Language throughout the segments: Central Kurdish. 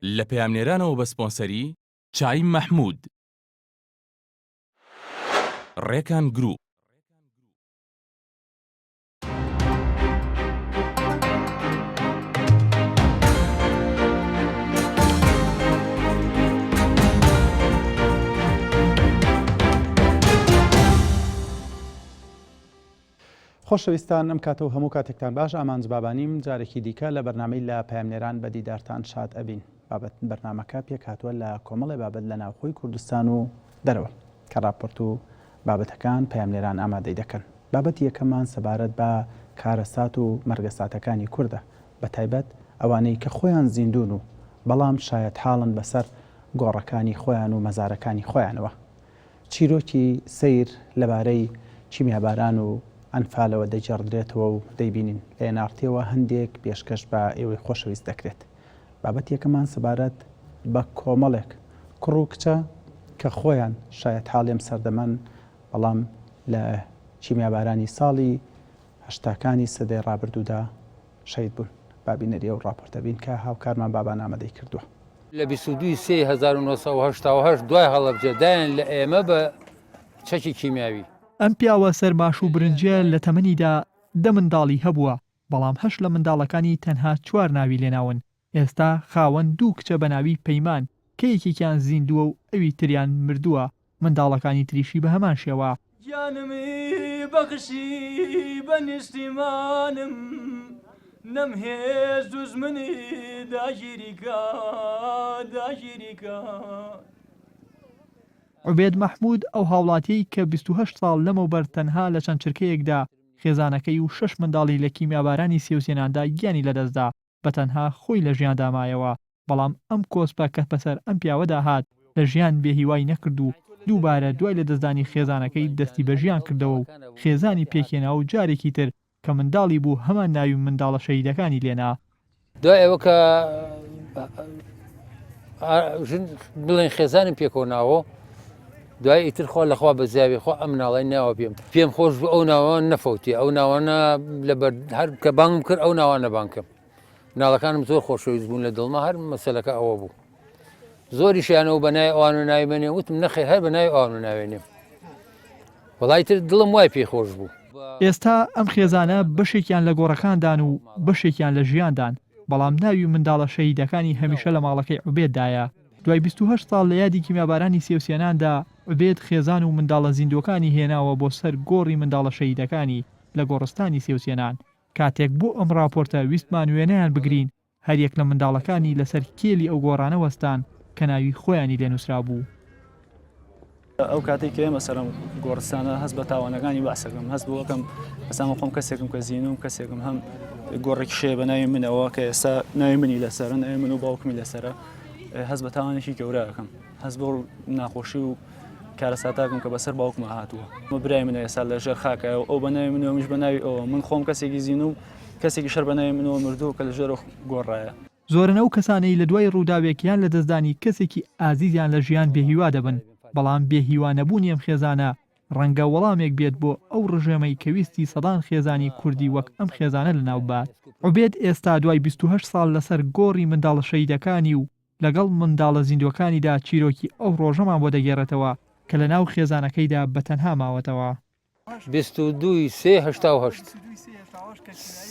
لە پەیامنێرانەوە بە سپۆنسەری چای مەحمود. ڕێکان گروپ. خۆشەویستان ئەم کاتە و هەموو کاتێکتان باش ئامانج بابانیم جارێکی دیکە لە بەرنامەی لە پەیامنێران بە دیدارتان شاد ئەبین بابەت بەرنامەکە پێکهاتووە لە کۆمەڵێ بابەت لە ناوخۆی کوردستان و دەرەوە کە ڕاپۆرت و بابەتەکان پەیامنێران ئامادەی دەکەن. بابەتی یەکەممان سەبارەت بە کارەسات و مەرگەساتەکانی کوردە، بەتایبەت ئەوانەی کە خۆیان زیندوون و بەڵام شایەتحاڵن بەسەر گۆڕەکانی خۆیان و مەزارەکانی خۆیانەوە. چیرۆکی سەیر لەبارەی کیمیاباران و ئەنفالەوە دەگێڕدرێتەوە و دەیبینین. لە ئێن ئاڕ تیەوە هەندێک پێشکەش بە ئێوەی خۆشەویست دەکرێت. بابەتیەکەمان سەبارەت بە کۆمەڵێک کوڕ و کچە کە خۆیان شایەتحاڵی ئەم سەردەمەن، بەڵام لە کیمیابارانی ساڵی هەشتاکانی سەدەی ڕابردوودا شەهید بوون. با بینەری ئەو ڕاپۆرتە بین کە هاوکارمان بابان ئامادەی کردووە. لە 22 ی سێی 1988 دوای هەڵەبجە دایان لە ئێمە بە چەکی کیمیاوی. ئەم پیاوە سەرماش و برنجیە لە تەمەنیدا دە منداڵی هەبووە، بەڵام هەشت لە منداڵەکانی تەنها چوار ناوی لێناون، ئێستا خاوەن دوو کچە بەناوی پەیمان کە یەکێکیان زیندووە و ئەوی تریان مردووە، منداڵەکانی تریشی بەهەمان شێوە. گیانمی بەخشی بە نیشتیمانم نەمهێشت دوژمنی داگیری کا داگیری کا. عوبێد مەحمود ئەو هاوڵاتیەی کە 28 ساڵ لەمەوبەر تەنها لە چەند چرکەیەکدا خێزانەکەی و شەش منداڵی لە کیمیابارانی سێوسێناندا گیانی لەدەستدا، بە تەنها خۆی لە ژیاندا مایەوە، بەڵام ئەم کۆسپە کە بەسەر ئەم پیاوەدا هات لە ژیان بێهیوای نەکرد و دووبارە دوای لەدەستدانی خێزانەکەی دەستی بە ژیان کردەوە و خێزانی پێکهێنا و جارێکی تر کە منداڵی بوو هەمان ناوی منداڵە شەهیدەکانی لێنا. دوای ئەوە کە ژن بڵێن خێزانم پێکەوە ناوە دوای ئیتر خوا لەخوا بەزیاوی خوا ئەم مناڵی ناوە پێم پێم خۆش بوو ئەو ناوە نەفەوتی ئەو ناوانە لەبەر هەر کە بانگم کرد ئەو ناوانە بانکەم مناڵەکانم زۆر خۆشەویست بوون لە دڵما هەر مەسەلەکە ئەوە بوو زۆریشیانەوە بە ناوی ئەوان و ناوی منێ وتم نەخێر هەر بە ناوی ئەوان و ناوێنێم وەڵای تر دڵم وای پێی خۆش بوو. ئێستا ئەم خێزانە بەشێکیان لە گۆڕەکاندان و بەشێکیان لە ژیاندان، بەڵام ناوی منداڵە شەهیدەکانی هەمیشە لە ماڵەکەی عوبێددایە. دوای 28 ساڵ لە یادی کیمیابارانی سێوسێناندا، عوبێد خێزان و منداڵە زیندووەکانی هێناوە بۆ سەر گۆڕی منداڵە شەهیدەکانی لە گۆڕستانی سێوسێنان. کاتێک بۆ ئەم ڕاپۆرتە ویستمان وێنەیان بگرین، هەریەک لە منداڵەکانی لەسەر کێلی ئەو گۆڕانە وەستان کە ناوی خۆیانی لێ نووسرابوو. ئەو کاتەی کە ئێمە سەرم گۆڕستانە هەست بە تاوانەکانی باسەکەم هەست بۆ ئەکەم ئەسا من خۆم کەسێکم کە زینوم کەسێکم هەم گۆڕێکی شەیە بە ناوی منەوە کە ئێستا ناوی منی لەسەرە ناوی من و باوکمی لەسەرە هەست بە تاوانێکی گەورە ئەکەم هەست بۆ ناخۆشی و کارەساتاکم کە بەسەر باوکمە هاتووە برای منە ئێستا لە ژێر خاکە ئەو بە ناوی منەوە منیش بە ناوی ئەوە من خۆم کەسێکی زینوم کەسێکی شەر بە ناوی منەوە مردووە کە لە ژێر گۆڕایە. زۆرن ئەو کەسانەی لە دوای ڕووداوێک یان لەدەستدانی کەسێکی ئازیزیان لە ژیان بێهیوا دەبن، بەڵام بێهیوا نەبوونی ئەم خێزانە ڕەنگە وەڵامێک بێت بۆ ئەو ڕژێمەی کە ویستی سەدان خێزانی کوردی وەک ئەم خێزانە لەناوببات. عوبێد ئێستا دوای 28 ساڵ لەسەر گۆڕی منداڵە شەهیدەکانی و لەگەڵ منداڵە زیندووەکانیدا چیرۆکی ئەو ڕۆژەمان بۆ دەگێڕێتەوە کە لەناو خێزانەکەیدا بە تەنها ماوەتەوە. 22 ی سێ 88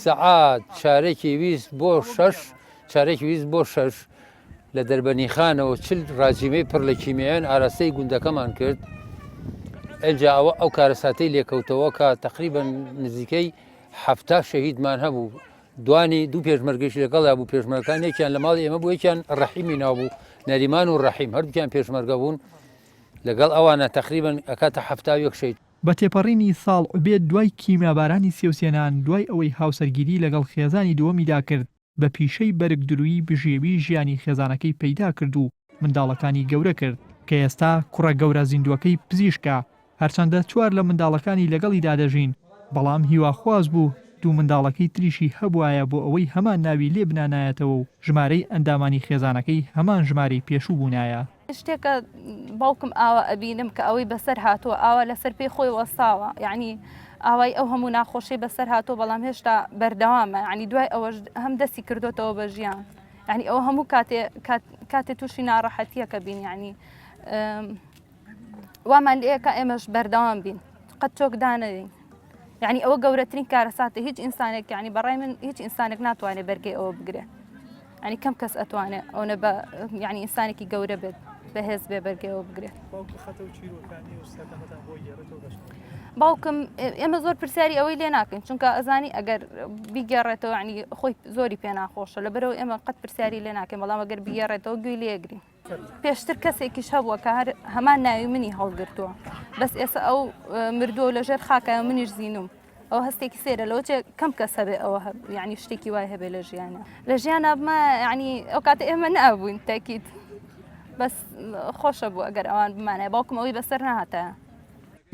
سەعات چارەکی ویست بۆ شەش چارەکی ویست بۆ شەش لە دەربەنیخانەوە چل ڕاجیمەی پڕ لە کیمیایان ئاراستەی گوندەکەمان کرد ئەجا ئەوە ئەو کارەساتەی لێکەوتەوە کە تقریبا نزیکەی حەفتا شەهیدمان هەبوو دوانی دوو پێشمەرگەش لەگەڵیا بوو پێشمەرگەکان یەکیان لە ماڵی ئێمە بوو یەکیان ڕەحیمی ناوبوو نەریمان و ڕەحیم هەردووکیان پێشمەرگە بوون لەگەڵ ئەوانە تەقریبەن ئەکاتە 71 شەهید. بە تێپەڕینی ساڵ عوبێد دوای کیمیابارانی سێوسێنان دوای ئەوەی هاوسەرگیری لەگەڵ خێزانی دووەمیدا کرد بە پیشەی بەرگدروویی بژێوی ژیانی خێزانەکەی پەیدا کرد و منداڵەکانی گەورە کرد کە ئێستا کوڕە گەورە زیندووەکەی پزیشکە هەرچەندە چوار لە منداڵەکانی لەگەڵیدا دەژین، بەڵام هیواخواز بوو دوو منداڵەکەی تریشی هەبوایە بۆ ئەوەی هەمان ناوی لێ بنانایەتەوە و ژمارەی ئەندامانی خێزانەکەی هەمان ژمارەی پێشوو بوونایە. شتێکە باوکم ئاوا ئەبینم کە ئەوەی بەسەر هاتووە ئاوا لەسەر پێی خۆی وەستاوە یعنی ئاوای ئەو هەموو ناخۆشی بەسەر هاتووە بەڵام هێشتا بەردەوامە یعنی دوای ئەوەش هەم دەستی کردوتەوە بە ژیان یعنی ئەو هەموو کاتێ. کاتێ تووشی ناڕەحەتیەکە بین یعنی وامان لێکە ئێمەش بەردەوام بین قەت چۆک دانەین یعنی ئەوە گەورەترین کارەساتە هیچ ئینسانێک یعنی بەڕای من هیچ ئینسانێک ناتوانێت بەرگەی ئەوە بگرێ ینی کەم کەس ئەتوانێت ئەوە بە یعنی ئینسانێکی گەورە بێت بەهێز بێ بەرگەیەوە بگرێت باوکم ئێمە زۆر پرسیاری ئەوەی لێ ناکەین چونکە ئەزانی ئەگەر بیگەڕێتەوە ینی خۆی زۆری پێ ناخۆشە لەبەرەوە ئێمە قەت پرسیاری لێ ناکەین بەڵام ئەگەر بیگەڕێتەوە گوێی لێگرین پێشتر کەسێکیش هەبووە کە هەر هەمان ناوی منی هەڵگرتووە بەس ئێستا ئەو مردووە لەژێر خاکە منیش زینوم ئەو هەستێکی سێرە لەوە چێ کەم کەس هەبێ ئەوە یعنی شتێکی وای هەبێ لە ژیانە لە ژیانە بمە یعنی ئەو کاتە ئێمە نابووین تاکیت بەس خۆشە بوو ئەگەر ئەوان بمانە باوکم ئەوی بەسەر نهاتە.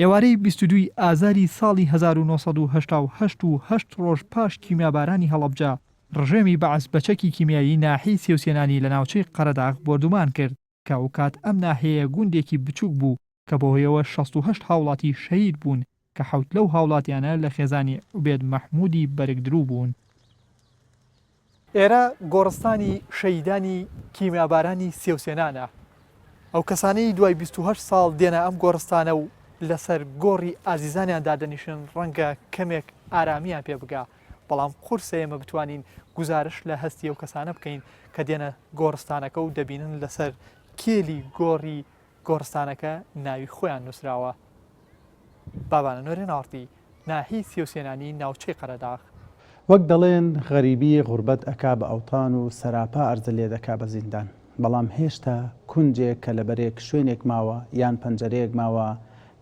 ئێوارەی 22 ی ئازاری ساڵی 1988 و هەشت ڕۆژ پاش کیمیابارانی هەڵەبجە، ڕژێمی بەعس بە چەکی کیمیایی ناحیەی سێوسێنانی لە ناوچەی قەرەداغ بۆردومان کرد کە ئەوکات ئەم ناحیەیە گوندێکی بچوک بوو کە بەهۆیەوە 68 هاوڵاتی شەهید بوون کە حەوت لەو هاوڵاتیانە لە خێزانی عوبێد مەحمودی بەرگدروو بوون. ئێرە گۆڕستانی شەهیدانی کیمیابارانی سێوسێنانە. ئەو کەسانەی دوای 28 ساڵ دێنە ئەم گۆڕستانە و لەسەر گۆڕی ئازیزانیان دادەنیشن ڕەنگە کەمێک ئارامییان پێ بگا، بەڵام قورسە ئێمە بتوانین گوزارشت لە هەستی ئەو کەسانە بکەین کە دێنە گۆڕستانەکە و دەبینن لەسەر کێلی گۆڕی گۆڕستانەکە ناوی خۆیان نووسراوە. بابانە نۆرێن ئاڕتی، ناحیەی سێوسێنانی ناوچەی قەرەداغ. وەک دەڵێن غەریبی غوربەت ئەکا بە ئەوتان و سەراپا ئەرزە لێ دەکا بە زیندان. بەڵام هێشتا کونجێک کەلەبەرێک شوێنێک ماوە یان پەنجەرەیەک ماوە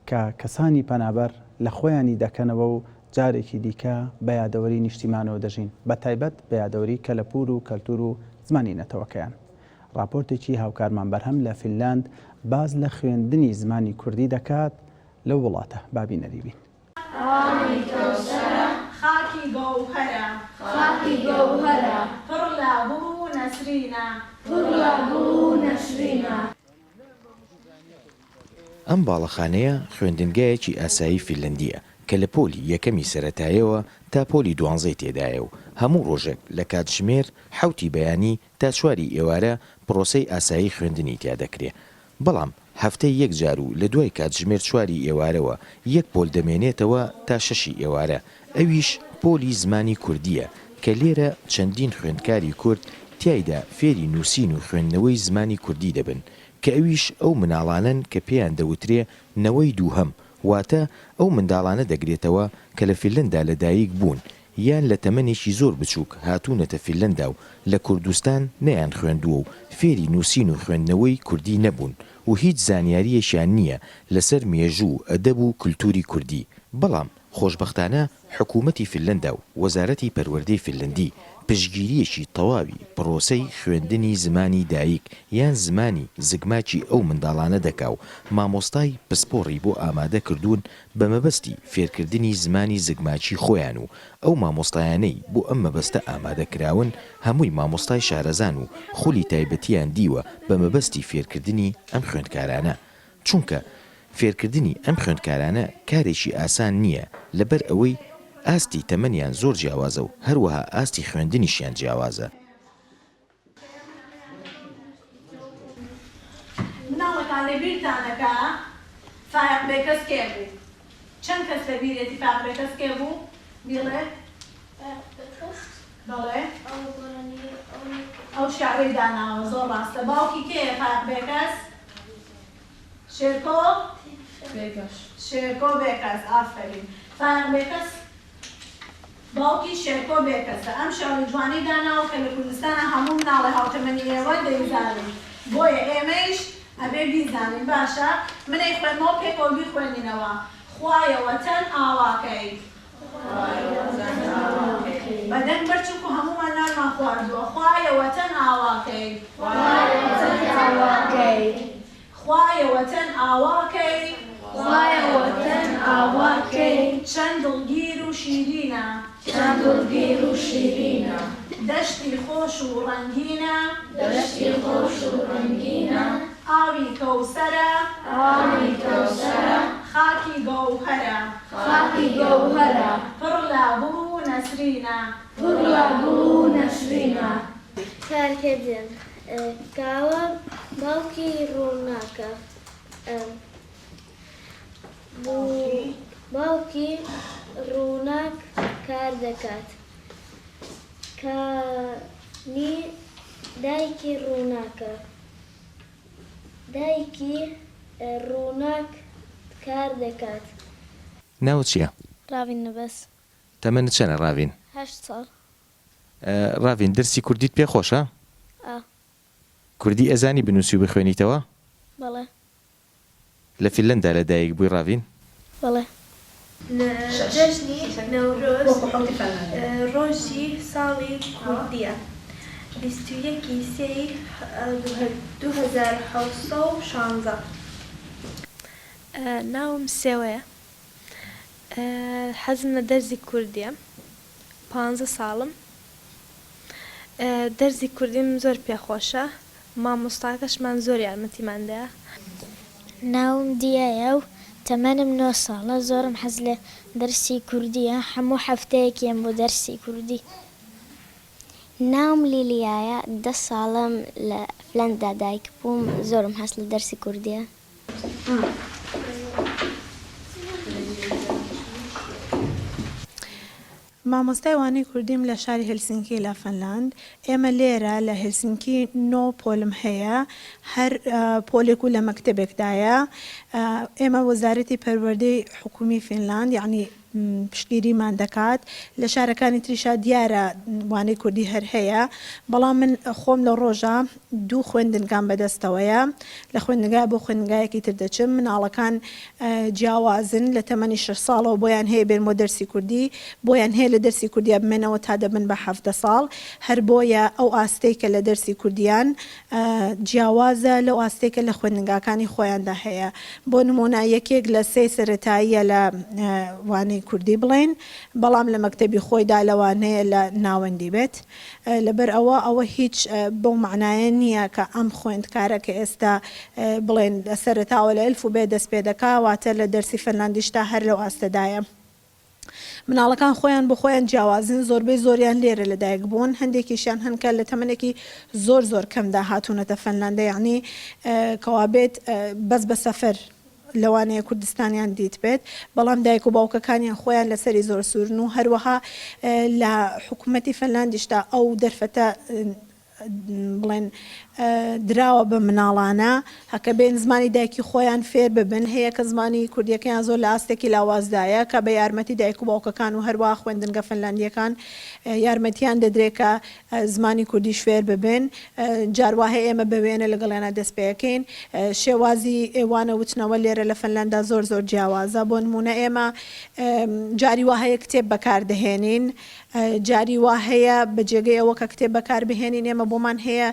کە کەسانی پەنابەر لە خۆیانی دەکەنەوە و جارێکی دیکە بە یادەوەری نیشتیمانەوە دەژین، بە تایبەت بە یادەوەری کەلەپوور و کەلتوور و زمانی نەتەوەکەیان. ڕاپۆرتێکی هاوکارمان بەرهەم لە فینلاند باس لە خوێندنی زمانی کوردی دەکات لەو وڵاتە. با بینەری بین. ئاوی کەوسەرە. خاکی گەوهەرە. خاکی گەوهەرە. پڕ لە گوڵ و نەسرینە. پڕ لە گوڵ و نەسرینە. ئەم باڵەخانەیە خوێندنگایەکی ئاسایی فینلەندییە کە لە پۆلی یەکەمی سەرەتایەوە تا پۆلی دوانزەی تێدایە و هەموو ڕۆژێک لە کاتژمێر حەوتی بەیانی تا چواری ئێوارە پڕۆسەی ئاسایی خوێندنی تیا دەکرێ بەڵام هەفتەی یەک جار و لە دوای کاتژمێر چواری ئێوارەوە یەک پۆل دەمێنێتەوە تا شەشی ئێوارە ئەویش پۆلی زمانی کوردییە کە لێرە چەندین خوێندکاری کورد تیایدا فێری نووسین و خوێندنەوەی زمانی کوردی دەبن کە ئەویش ئەو مناڵانەن کە پێیان دەوترێ نەوەی دووهەم واتە ئەو منداڵانە دەگرێتەوە کە لە فیلندا لە دایک بوون یان لە تەمەنێکی زۆر بچووک هاتوونەتە فیلندا و لە کوردستان نەیانخوێندووە و فێری نووسین و خوێندنەوەی کوردی نەبوون و هیچ زانیارییەکیان نییە لەسەر مێژوو و ئەدەب و کلتوری کوردی بەڵام خۆشبەختانە حکوومەتی فنلەندا و وەزارەتی پەروەردەی فنلەندی پشتگیرییەکی تەواوی پڕۆسەی خوێندنی زمانی دایک یان زمانی زگماکی ئەو منداڵانە دەکا و مامۆستای پسپۆڕی بۆ ئامادە کردوون بە مەبەستی فێرکردنی زمانی زگماکی خۆیان و ئەو مامۆستایانەی بۆ ئەم مەبەستە ئامادە کراون هەمووی مامۆستای شارەزان و خولی تایبەتیان دیوە بە مەبەستی فێرکردنی ئەم خوێندکارانە چونکە فێرکردنی ئەم خوێندکارانە کارێکی ئاسان نییە لەبەر ئەوەی ئاستی تەمەنیان زۆر جیاوازە و هەروەها ئاستی خوێندنیشیان جیاوازە. مناڵەکان لە بیرتانە کە فایەق بێکەس کێ بوو؟ چەند کەس لە بیرێتی فایەق بێکەس کێ بوو؟ بیڵێ. فایەق بێکەس؟ بەڵێ. ئەو گۆرانیەی ئەو. ئەو شیعرەی داناوە زۆر ڕاستە. باوکی کێیە فایەق بێکەس؟ شێرکۆ بێکەس. شێرکۆ بێکەس ئافەرین. فایەق بێکەس باوکی شێرکۆ بێکەسە ئەم شعرە جوانەی داناوە کە لە کوردستانا هەموو مناڵێ هاوتەمەنی ئێوە دەیزانن بۆیە ئێمەیش ئەبێ بیزانین باشە من ئەیخوێنمەوە پێکەوە بیخوێنینەوە خوایە وەتەن ئاواکەی بە دەنگ بەر چونکو هەموومان نانمان خواردووە خوایە وەتەن ئاواکەی خوایە وەتەن ئاواکەی. خوایە وەتەن ئاواکەی. چەند دڵگیر و شیرینە. چەند دڵگیر و شیرینە. دەشتی خۆش و ڕەنگینە. دەشتی خۆش و ڕەنگینە. ئاوی کەوسەرە. ئاوی کەوسەرە. خاکی گەوهەرە. خاکی گەوهەرە. پڕ لە گوڵ و نەسرینە. پڕ لە گوڵ و نەسرینە. کارکردن. کاوە باوکی ڕووناکە. باوکی ڕووناک کار دەکات. کانی دایکی ڕووناکە. دایکی ڕووناک کار دەکات. ناوت چییە؟ ڕاڤین نەبەز. تەمەنت چەنە ڕاڤین؟ هەشت ساڵ. ڕاڤین دەرسی کوردیت پێ خۆشە؟ ئا. کوردی ئەزانی بنووسی و بخوێنیتەوە؟ بەڵێ. لە فینلەندا لە دایک بووی ڕاڤین؟ بەڵێ. جەژنی نەورۆز ڕۆژی ساڵی کوردییە، 21 ی سێی 2716. ناوم سێوەیە، حەزم لە دەرزی کوردییە، پانزە ساڵم، دەرزی کوردیم زۆر پێ خۆشە مامۆستاکەشمان زۆر یارمەتیمان دەیا. ناوم دیایە و تەمەنم نۆ ساڵە زۆرم حەز لە دەرسی کوردیە هەموو هەفتەیەک یەم بۆ دەرسی کوردی. ناوم لیلیایە دە ساڵم لە فلەندا دایک بووم زۆرم حەز لە دەرسی کوردیە. مامۆستای وانەی کوردیم لە شاری هێلسینکی لە فەنلاند. ئێمە لێرە لە هێلسینکی نۆ پۆلم هەیە، هەر پۆلێک و لە مەکتەبێکدایە. ئێمە وەزارەتی پەروەردەی حکوومی فینلاند یەعنی پشتگیریمان دەکات. لە شارەکانی تریشا دیارە وانەی کوردی هەر هەیە، بەڵام من خۆم لە ڕۆژا دوو خوێندنگام بەدەستەوەیە، لە خوێندنگا بۆ خوێندنگایەکی تر دەچم، مناڵەکان جیاوازن، لە تەمەنی شەش ساڵەوە بۆیان هەیە بێن بۆ دەرسی کوردی، بۆیان هەیە لە دەرسی کوردیا بمێنەوە تا دەبن بە 17 ساڵ، هەر بۆیە ئەو ئاستەی کە لە دەرسی کوردیان جیاوازە لەو ئاستەی کە لە خوێندنگاکانی خۆیاندا هەیە، بۆ نموونە یەکێک لە سێی سەرەتاییە لە وانەی کوردی بڵێین، بەڵام لە مەکتەبی خۆیدا لەوانەیە لە ناوەندی بێت. لەبەر ئەوە ئەوە هیچ بەو مەعنایە نییە کە ئەم خوێندکارە کە ئێستا بڵێن لە سەرەتاوە لە ئەلف و بێ دەست پێ دەکا واتە لە دەرسی فەنلاندیشدا هەر لەو ئاستەدایە. مناڵەکان خۆیان بۆ خۆیان جیاوازن، زۆربەی زۆریان لێرە لەدایک بوون، هەندێکیشیان هەن کە لە تەمەنێکی زۆر زۆر کەمدا هاتوونەتە فەنلاندە یەعنی کەوابێت بەس بە سەفەر لەوانەیە کوردستانیان دیتبێت، بەڵام دایک و باوکەکانیان خۆیان لەسەری زۆر سوورن و هەروەها لە حکومەتی فەنلاندیشدا ئەو دەرفەتە بڵێن دراوە بە مناڵانە هەکە بێن زمانی دایکی خۆیان فێر ببن، هەیە کە زمانی کوردیەکەیان زۆر لە ئاستێکی لاوازدایە کە بە یارمەتی دایک و باوکەکان و هەروەها خوێندنگە فەنلاندیەکان یارمەتیان دەدرێت کە زمانی کوردیش فێر ببن، جار وا هەیە ئێمە بە وێنە لەگەڵیانا دەست پێ ئەکەین، شێوازی وانە وتنەوە لێرە لە فەنلەندا زۆر زۆر جیاوازە، بۆ نموونە ئێمە جاری وا هەیە کتێب بەکار دەهێنین، جاری وا هەیە بە جێگەی ئەوە کە کتێب بەکار بهێنین ئێمە بۆمان هەیە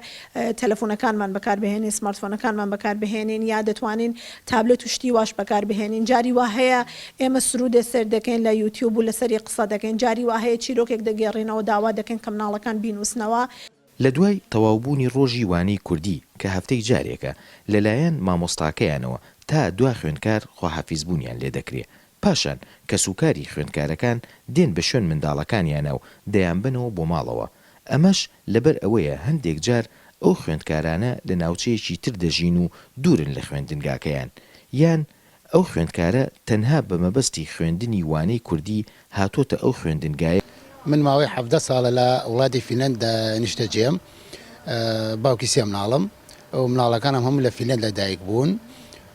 تەلەفۆنەکانمان بەکار بهێنین، سمارتفۆنەکانمان بەکار بهێنین یا دەتوانین تابلێت و شتی واش بەکار بهێنین، جاری وا هەیە ئێمە سروودێ سەیر دەکەین لە یوتیوب و لەسەری قسە دەکەین، جاری وا هەیە چیرۆکێک دەگێڕینەوە داوا دەکەین کە مناڵەکان بینووسنەوە. لە دوای تەواوبوونی ڕۆژی وانەی کوردی کە هەفتەی جارێکە لە لایەن مامۆستاکەیانەوە تا دوا خوێندکار خواحافیزبوونیان لێ دەکرێ پاشان کەسوکاری خوێندکارەکان دێن بە شوێن منداڵەکانیانا و دەیانبەنەوە بۆ ماڵەوە ئەمەش لەبەر ئەوەیە هەندێک جار ئەو خوێندکارانە لە ناوچەیەکی تر دەژین و دوورن لە خوێندنگاکەیان یان ئەو خوێندکارە تەنها بە مەبەستی خوێندنی وانەی کوردی هاتۆتە ئەو خوێندنگایە. من ماوەی 17 ساڵە لە وڵاتی فینلەند نیشتەجێم، باوکی سێ مناڵم و مناڵەکانم هەموو لە فینلەند لە دایک بوون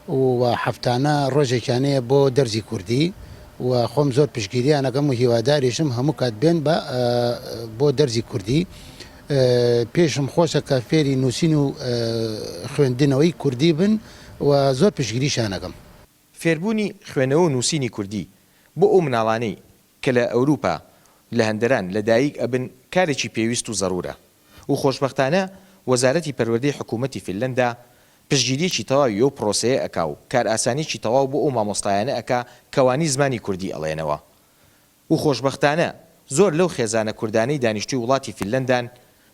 و هەفتانە ڕۆژێکیان هەیە بۆ دەرزی کوردی و خۆم زۆر پشتگیریان ئەکەم و هیواداریشم هەموو کات بێن بە بۆ دەرزی کوردی پێشم خۆشە کە فێری نووسین و خوێندنەوەی کوردی بن و زۆر پشتگیریشیان ئەکەم. فێربوونی خوێنەوە و نووسینی کوردی بۆ ئەو مناڵانەی کە لە ئەوروپا لە هەندەران لە دایک ئەبن کارێکی پێویست و زەروورە و خۆشبەختانە وەزارەتی پەروەردەی حکوومەتی فینلەندا پشتگیرییەکی تەواوی ئەو پرۆسەیە ئەکا و کارئاسانییەکی تەواو بۆ ئەو مامۆستایانە ئەکا کە وانەی زمانی کوردی ئەڵێنەوە و خۆشبەختانە زۆر لەو خێزانە کوردانەی دانیشتووی وڵاتی فینلەندان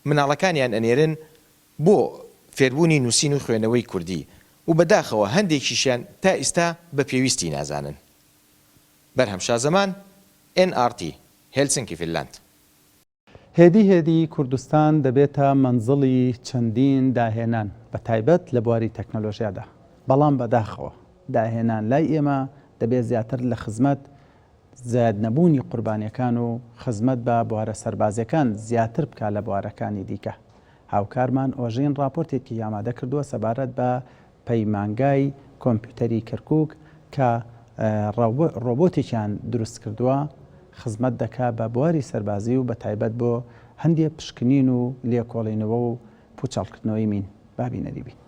مناڵەکانیان ئەنێرن بۆ فێربوونی نووسین و خوێنەوەی کوردی و بە داخەوە هەندێکیشیان تا ئیستا بە پێویستی نازانن. بەرهەم شازەمان، ئێن ئاڕ تی، هێلسنکی فینلاند. هێدی هێدی کوردستان دەبێتە مەنزڵی چەندین داهێنان بە تایبەت لە بواری تەکنەلۆژیادا، بەڵام بەداخەوە داهێنان لای ئێمە دەبێت زیاتر لە خزمەت زیاد نەبوونی قوربانیەکان و خزمەت بە بوارە سەربازیەکان زیاتر بکا لە بوارەکانی دیکە. هاوکارمان ئۆژین ڕاپۆرتێکی ئامادە کردووە سەبارەت بە پەیمانگای کۆمپیوتەری کەرکوک کە ڕۆبۆتێکیان دروست کردووە خزمەت دەکا بە بواری سەربازی و بە تایبەت بۆ هەندێ پشکنین و لێکۆڵینەوە و پوچەڵکردنەوەی مین. با بینەری بین.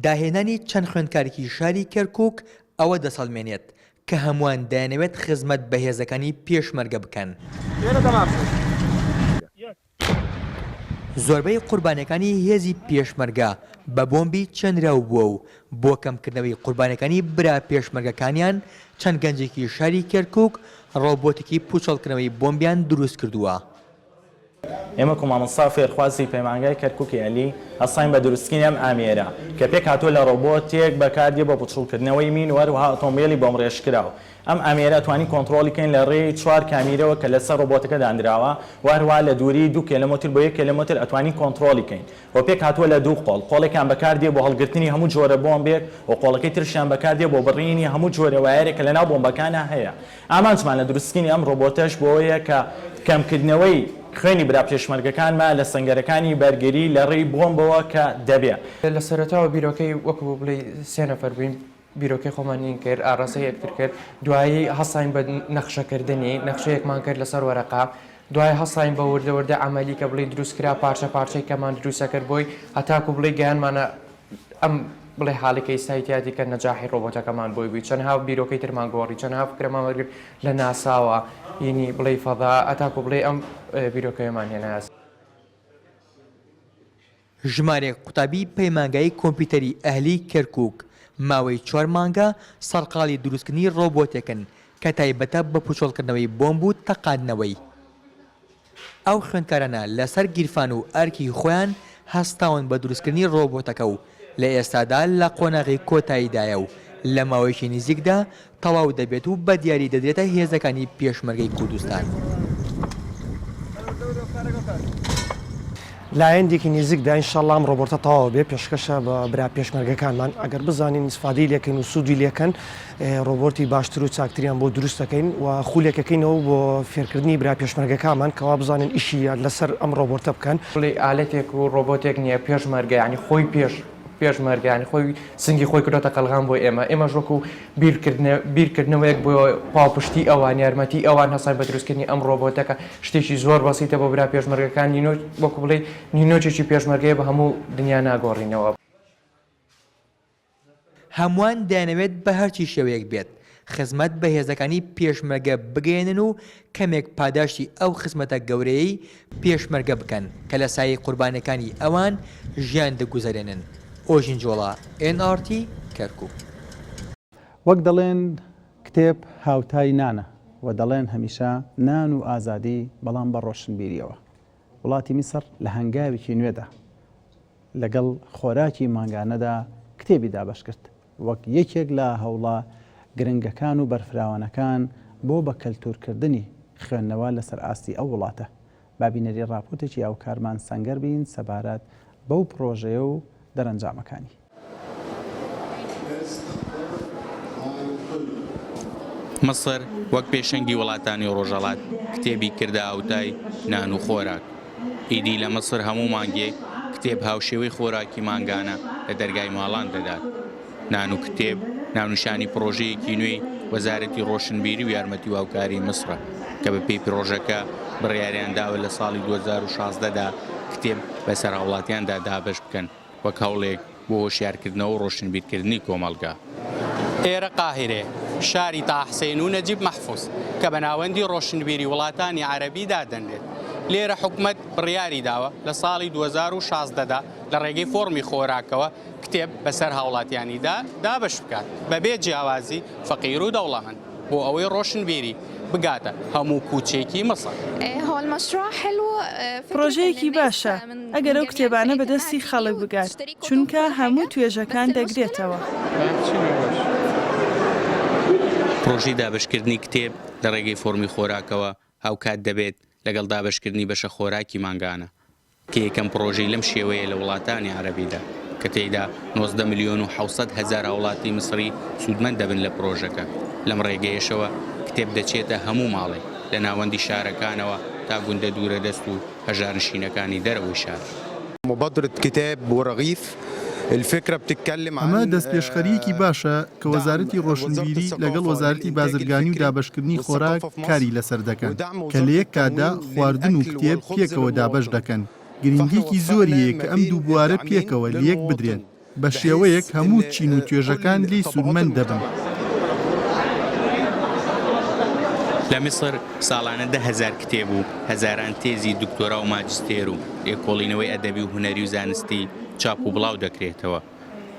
داهێنانی چەند خوێندکارێکی شاری کەرکوک ئەوە دەسەڵمێنێت کە هەمووان دەیانەوێت خزمەت بە هێزەکانی پێشمەرگە بکەن. زۆربەی قوربانیەکانی هێزی پێشمەرگە بە بۆمبی چێنراو بووە و بۆ کەمکردنەوەی قوربانیەکانی برا پێشمەرگەکانیان چەند گەنجێکی شاری کەرکوک ڕۆبۆتێکی پوچەڵکردنەوەی بۆمبیان دروستکردووە. ئێمە وەکو مامۆستا و فێرخوازی پەیمانگای کەرکوکی ئەهلی هەستاین بە دروستکردنی ئەم ئامێرە کە پێکهاتووە لە ڕۆبۆتێک بەکاردێ بۆ پوچڵکردنەوەی مین و هەروەها ئۆتۆمبێلی بۆمڕێژکراو. ئەم ئامێرە ئەتوانین کۆنتڕۆڵی کەین لە ڕێی چوار کامیرەوە کە لەسەر ڕۆبۆتەکە دانراوە و هەروەها لە دووری دوو کێلۆمەتر بۆ یەک کێلۆمەتر ئەتوانین کۆنتڕۆڵی کەین و پێکهاتووە لە دوو قۆڵ، قۆڵێکیان بەکاردێ بۆ هەڵگرتنی هەموو جۆرە بۆمبێک و قۆڵەکەی ترشیان بەکاردێ بۆ بڕینی هەموو جۆرە وایەرێک کە لەناو بۆمبەکانا هەیە. ئامانجمان لە دروستکردنی ئەم ڕۆبۆتەش بۆ ئەوەیە کە کەمکردنەوەی خوێنی برا پێشمەرگەکانمان لە سەنگەرەکانی بەرگری لە ڕێی بۆمبەوە کە دەبێ. لە سەرەتاوە بیرۆکەی وەکو بڵێی سێ نەفەر بووین بیرۆکەی خۆمان این کرد ئاڕاستەی یەکتر کرد دوایی هەستاین بە نەخشەکردنی نەخشەیەکمان کرد لەسەر وەرەقە دوای هەستاین بە وردە وردە عەمەلی کە بڵێی دروست کرا پارچە پارچەی کەمان دروستە کرد بۆی هەتاکو بڵێی گەیانمانە ئەم بڵێ حاڵی کە ئیستای تیادی کە نەجاحی ڕۆبۆتەکەمان بۆی بووی چەندها بیرۆکەی ترمان گۆڕی چەندها فکرەمان وەرگرت لە ناساوە ینی بڵێی فەضا هەتاکو بڵێی ئەم بیرۆکەیەمان هێنایە. ژمارەیەک قوتابی پەیمانگای کۆمپیوتەری ئەهلی کەرکوک ماوەی چوار مانگە سەرقاڵی دروستکردنی ڕۆبۆتێکن کە تایبەتە بە پوچەڵکردنەوەی بۆمب و تەقاندنەوەی. ئەو خوێندکارانە لەسەر گیرفان و ئەرکی خۆیان هەستاون بە دروستکردنی ڕۆبۆتەکە و لە ئێستادا لە قۆناغی کۆتاییدایە و لە ماوەیەکی نزیکدا تەواو دەبێت و بە دیاری دەدرێتە هێزەکانی پێشمەرگەی کوردستان. لە ئایندێکی نیزیکدا ان شاء اللە ئەم ڕۆبۆرتە تەواو بێ پێشکەشە بە برا پێشمەرگەکانمان ئەگەر بزانین ئیسفادەی لێکەین و سوودی لێکەن ڕۆبۆرتی باشتر و چاکتریان بۆ دروست دەکەین و خولێکەکەینەوە بۆ فێرکردنی برا پێشمەرگەکانمان کەوا بزانن ئیشی لەسەر ئەم ڕۆبۆرتە بکەن. بڵێی ئالەتێک و ڕۆبۆتێک نییە پێشمەرگە یانی خۆی پێش پێشمەرگە یانی خۆی سنگی خۆی کردۆتە قەلغان بۆ ئێمە ئێمەش وەکو بیرکردنە بیرکردنەوەیەک بۆ پاڵپشتی ئەوان یارمەتی ئەوان هەستاین بە دروستکردنی ئەم ڕۆبۆتە کە شتێکی زۆر بەسیتە بۆ برا پێشمەرگەکان نینۆ وەکو بڵێی نینۆکێکی پێشمەرگەیە بە هەموو دنیا ناگۆڕینەوە. هەمووان دەیانەوێت بە هەرچی شێوەیەک بێت خزمەت بە هێزەکانی پێشمەرگە بگەیەنن و کەمێک پاداشتی ئەو خزمەتە گەورەیەی پێشمەرگە بکەن کە لە سایەی قوربانیەکانی ئەوان ژیان دەگوزەرێنن. ئۆژین جۆڵا، ئێن ئاڕ تی، کەرکوک. وەک دەڵێن کتێب هاوتای نانە و دەڵێن هەمیشە نان و ئازادی بەڵام بە ڕۆشنبیریەوە. وڵاتی میسڕ لە هەنگاوێکی نوێدا لەگەڵ خۆراکی مانگانەدا کتێبی دابەشکرد وەک یەکێک لە هەوڵە گرنگەکان و بەرفراوانەکان بۆ بە کەلتورکردنی خوێندنەوە لەسەر ئاستی ئەو وڵاتە. با بینەری ڕاپۆرتێکی هاوکارمان سەنگەر بین سەبارەت بەو پڕۆژەیە و دەرەنجامەکانی. میسر وەک پێشەنگی وڵاتانی ڕۆژهەڵات کتێبی کردە هاوتای نان و خۆراک. ئیدی لە میسر هەموو مانگێک کتێب هاوشێوەی خۆراکی مانگانە لە دەرگای ماڵان دەدات. نان و کتێب ناونیشانی پڕۆژەیەکی نوێی وەزارەتی ڕۆشنبیری و یارمەتی و هاوکاری میسرە کە بەپێی پڕۆژەکە بڕیاریان داوە لە ساڵی 2016 دا کتێب بەسەر هاوڵاتیاندا دابەش بکەن. وەک هەوڵێک بۆ هۆشیارکردنەوە و ڕۆشنبیرکردنی کۆمەڵگا. ئێرە قاهیرەیە، شاری تاها حسەین و نەجیب مەحفوز، کە بە ناوەندی ڕۆشنبیری وڵاتانی عەرەبی دادەنرێت. لێرە حکومەت بڕیاری داوە لە ساڵی 2016 دا لە ڕێگەی فۆڕمی خۆراکەوە کتێب بەسەر هاوڵاتیانیدا دابەش بکات، بەبێ جیاوازی فەقیر و دەوڵەمەند. بۆ ئەوەی ڕۆشنبیری بگاتە هەموو کوچێکی میسر. پڕۆژەیەکی باشە ئەگەر ئەو کتێبانە بە دەستی خەڵک بگات، چونکە هەموو توێژەکان دەگرێتەوە. پڕۆژەی دابەشکردنی کتێب لە ڕێگەی فۆڕمی خۆراکەوە. هاوکات دەبێت لەگەڵ دابەشکردنی بەشە خۆراکی مانگانە، کە یەکەم پڕۆژەی لەم شێوەیە لە وڵاتانی عەرەبیدا، کە تێیدا 19 ملیۆن و 700 هەزار هاوڵاتی میسری سوودمەند دەبن لە پرۆژەکە، لەم ڕێگەیەشەوە کتێب دەچێتە هەموو ماڵێک، لە ناوەندی شارەکانەوە تا گوندە دوورەدەست و هەژارنشینەکانی دەرەوەی شار. مبادرە کتاب ورغیف الفکرە بتتکلم ئەمە عن دەستپێشخەرییەکی باشە کە وەزارەتی ڕۆشنبیری لەگەڵ وەزارەتی بازرگانی و دابەشکردنی خۆراک کاری لەسەر دەکەن، کە لە یەک کاتدا خواردن و کتێب پێکەوە دابەش دەکەن، گرنگییەکی زۆری هەیە کە ئەم دوو بوارە پێکەوە لەیەک بدرێن، بە شێوەیەک هەموو چین و توێژەکان لێی سوودمەند دەبن. لە میسر ساڵانە 10,000 کتێب و هەزاران تێزی دکتۆرا و ماجستێر و لێکۆڵینەوەی ئەدەبی و هونەری و زانستی چاپ و بڵاو دەکرێتەوە،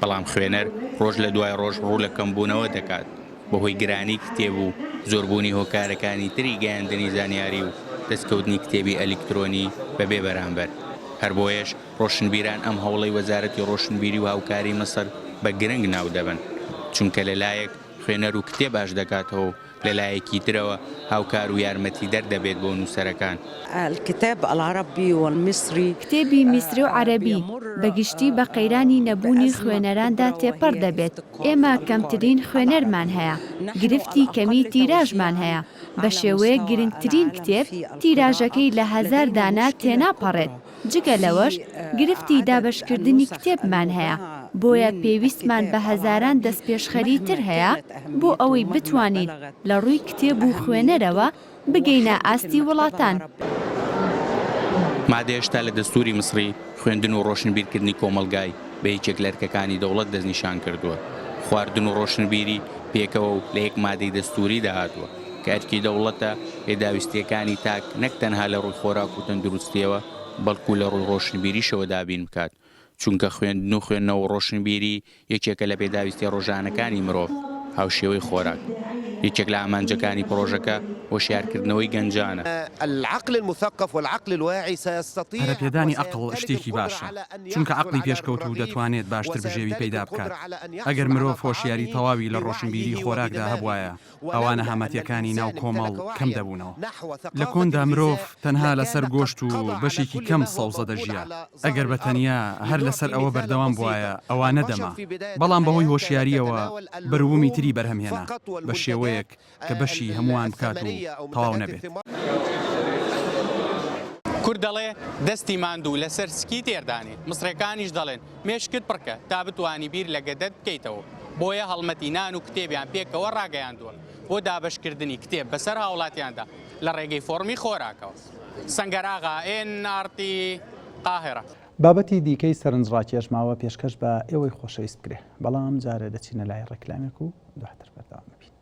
بەڵام خوێنەر ڕۆژ لە دوای ڕۆژ ڕوو لە کەمبوونەوە دەکات بەهۆی گرانی کتێب و زۆربوونی هۆکارەکانی تری گەیاندنی زانیاری و دەستکەوتنی کتێبی ئەلیکترۆنی بەبێ بەرامبەر. هەر بۆیەش ڕۆشنبیران ئەم هەوڵەی وەزارەتی ڕۆشنبیری و هاوکاری میسر بە گرنگ ناو دەبەن، چونکە لە لایەک خوێنەر و کتێب ئاش دەکاتەوە و لە لایەکی ترەوە هاوکار و یارمەتیدەر دەبێت بۆ نووسەرەکان. الکتاب العربی والمصری. کتێبی میسری و عەرەبی بە گشتی بە قەیرانی نەبوونی خوێنەراندا تێپەڕ دەبێت، ئێمە کەمترین خوێنەرمان هەیە، گرفتی کەمی تیراژمان هەیە، بە شێوەیەک گرنگترین کتێب تیراژەکەی لە هەزار دانە تێناپەڕێت، جگە لەوەش گرفتی دابەشکردنی کتێبمان هەیە، بۆیە پێویستمان بە هەزاران دەستپێشخەری تر هەیە بۆ ئەوەی بتوانین لە ڕووی کتێب و خوێنەرەوە بگەینە ئاستی وڵاتان. مادە هێشتا لە دەستووری میسری خوێندن و ڕۆشنبیرکردنی کۆمەڵگای بە یەکێک لە ئەرکەکانی دەوڵەت دەستنیشان کردووە. خواردن و ڕۆشنبیری پێکەوە و لە یەک مادەی دەستووریدا هاتووە کە ئەرکی دەوڵەتە پێداویستییەکانی تاک نەک تەنها لە ڕووی خۆراک و تەندروستییەوە بەڵکو لە ڕووی ڕۆشنبیریشەوە دابین بکات چونکە خوێندن و خوێندنەوە و ڕۆشنبیری یەکێکە لە پێداویستیە ڕۆژانەکانی مرۆڤ هاوشێوەی خۆراک. یەکێک لە ئامانجەکانی پڕۆژەکە هۆشیارکردنەوەی گەنجانە. پەرەپێدانی ئەقڵ شتێکی باشە، چونکە عەقڵی پێشکەوتوو دەتوانێت باشتر بژێوی پەیدا بکات. ئەگەر مرۆڤ هۆشیاری تەواوی لە ڕۆشنبیری خۆراکدا هەبوایە، ئەوا نەهامەتیەکانی ناو کۆمەڵ کەم دەبوونەوە. لە کۆندا مرۆڤ تەنها لەسەر گۆشت و بەشێکی کەم سەوزە دەژیا، ئەگەر بە تەنیا هەر لەسەر ئەوە بەردەوام بوایە ئەوا نەدەما، بەڵام بەهۆی هۆشیارییەوە بەروبوومی تری بەرهەم هێنا بە شێوەیەک کە بەشی هەمووان بکات و تەواو نەبێت. کورد دەڵێ، دەستی ماندوو لەسەر سکی تێر دانێ، مسرێکانیش دەڵێن، مێشکت پڕکە تا بتوانی بیر لە گەدەت بکەیتەوە، بۆیە هەڵمەتی نان و کتێبیان پێکەوە ڕاگەیاندووە بۆ دابەشکردنی کتێب بەسەر هاوڵاتیاندا لە ڕێگەی فۆڕمی خۆراکەوە. سەنگەر ئاغا، ئێن ئاڕ تی، قاهیرە. بابەتی دیکەی سەرنجڕاکێش ماوە پێشکەش بە ئێوەی خۆشەویست بکرێ، بەڵام جارێ دەچینە لای ڕێکلامێک و دواتر بەردەوام ئەبین.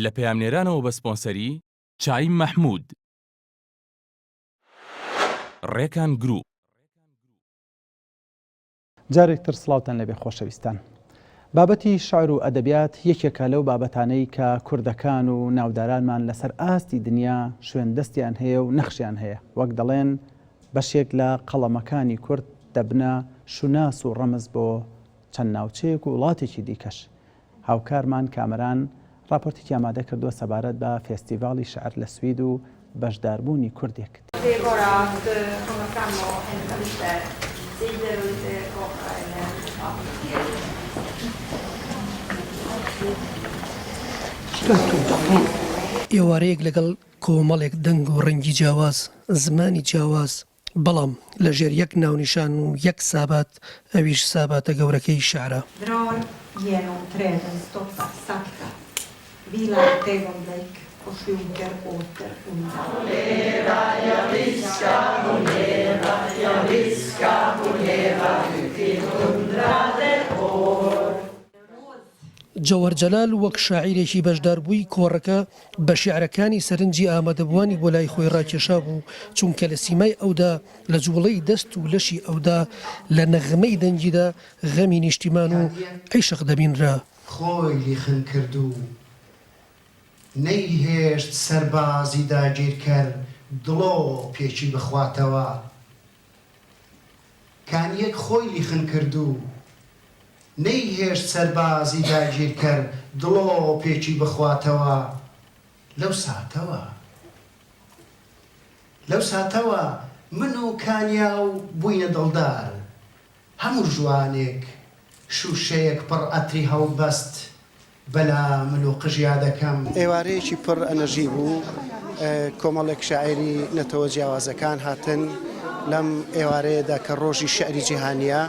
لە پەیامنێرانەوە بە سپۆنسەری چای مەحمود. ڕێکان گروپ. جارێک تر سڵاوتان لێبێ خۆشەویستان. بابەتی شعر و ئەدەبیات یەکێکە لەو بابەتانەی کە کوردەکان و ناودارانمان لەسەر ئاستی دنیا شوێن دەستیان هەیە و نەخشیان هەیە وەک دەڵێن بەشێک لە قەڵەمەکانی کورد دەبنە شوناس و ڕەمز بۆ چەند ناوچەیەک و وڵاتێکی دیکەش هاوکارمان کامەران ڕاپۆرتێکی ئامادە کردووە سەبارەت بە فێستیڤاڵی شعر لە سوید و بەشداربوونی کوردێک. ئێوارەیەک لەگەڵ کۆمەڵێک دەنگ و ڕەنگی جیاواز، زمانی جیاواز، بەڵام لە ژێر یەک ناونیشان و یەک سابات، ئەویش ساباتە گەورەکەی شیعرە. Drar genom träden stoppar sakta, vilar ett ögonblick och sjunker åter undan. جەوهەر جەلال وەک شاعیرێکی بەشداربووی کۆڕەکە بە شیعرەکانی سەرنجی ئامادەبووانی بۆ لای خۆی ڕاکێشابوو، چونکە لە سیمای ئەودا، لە جووڵەی دەست و لەشی ئەودا، لە نەغمەی دەنگیدا غەمی نیشتیمان و عیشق دەبینرا. خۆی لیخن کرد و نەیهێشت سەربازی داگیرکەر دڵۆپێکی بخواتەوە. کانییەک خۆی لیخن کرد و. نەیهێشت سەربازی داگیرکەر دڵۆپێکی بخواتەوە، لەو ساتەوە لەو ساتەوە من و کانیاو بووینە دڵدار، هەموو ژوانێک شووشەیەک پڕ ئەتری هەڵبەست بەلا مل و قژیا دەکەم. ئێوارەیەکی پڕ ئەنەرژی بوو، کۆمەڵێک شاعیری نەتەوە جیاوازەکان هاتن لەم ئێوارەیەدا کە ڕۆژی شیعری جیهانییە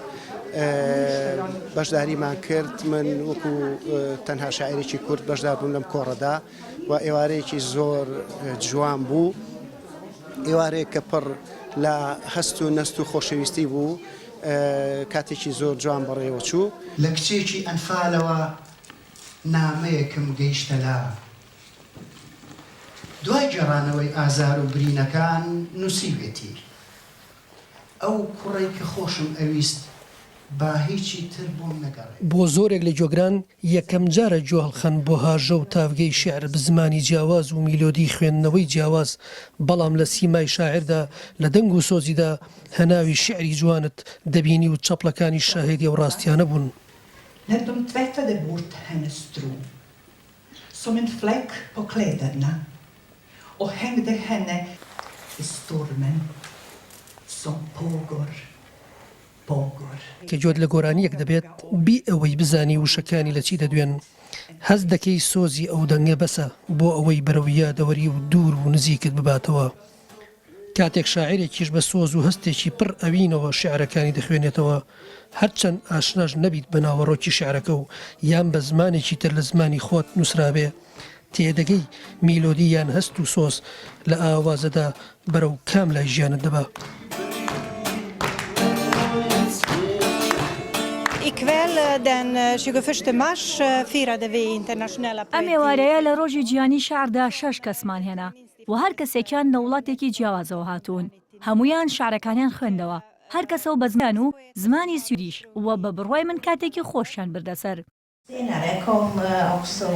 بەشداریمان کرد، من وەکو تەنها شاعیرێکی کورد بەشدار بووم لەم کۆڕەدا و ئێوارەیەکی زۆر جوان بوو، ئێوارەیەک کە پڕ لە هەست و نەست و خۆشەویستی بوو، کاتێکی زۆر جوان بەڕێوەچوو. لە کچێکی ئەنفالەوە نامەیەکم گەیشتە لا. دوای گێڕانەوەی ئازار و برینەکان نووسیوێتی، ئەو کوڕەی کە خۆشم ئەویست با هیچی تر بۆم نەگەڕێ. بۆ زۆرێک لە گوێگران یەکەمجارە گوێ هەڵخەن بۆ هاژە و تاڤگەی شیعر بە زمانی جیاواز و میلۆدی خوێندنەوەی جیاواز، بەڵام لە سیمای شاعیردا، لە دەنگ و سۆزیدا هەناوی شیعری جوانت دەبینی و چەپڵەکانیش شاهێدی ئەو ڕاستیانە بوون. När de tvättade bort hennes tro som en fläck på kläderna och hängde henne i stormen som pågår, pågår. کە گوێت لە گۆرانییەک دەبێت بی ئەوەی بزانی وشەکانی لە چی دەدوێن، هەست دەکەی سۆزی ئەو دەنگە بەسە بۆ ئەوەی بەرەو یادەوەری و دوور و نزیکت بباتەوە. کاتێک شاعیرێکیش بە سۆز و هەستێکی پڕ ئەوینەوە شیعرەکانی دەخوێنێتەوە، هەرچەند ئاشناش نەبیت بە ناوەڕۆکی شیعرەکە و یان بە زمانێکی تر لە زمانی خۆت نووسرابێ، تێدەگەی میلۆدی یان هەست و سۆز لە ئاوازەدا بەرەو کام لای ژیانت دەبا. ئەم ئێوارەیە لە ڕۆژی جیهانی شیعردا شەش کەسمان هێنا و هەر کەسێکیان لە وڵاتێکی جیاوازەوە هاتوون. هەموویان شیعرەکانیان خوێندەوە، هەر کەسە و بە زمان و زمانی سویدیش و بە بڕوای من کاتێکی خۆشیان بردە سەر. Senare kom också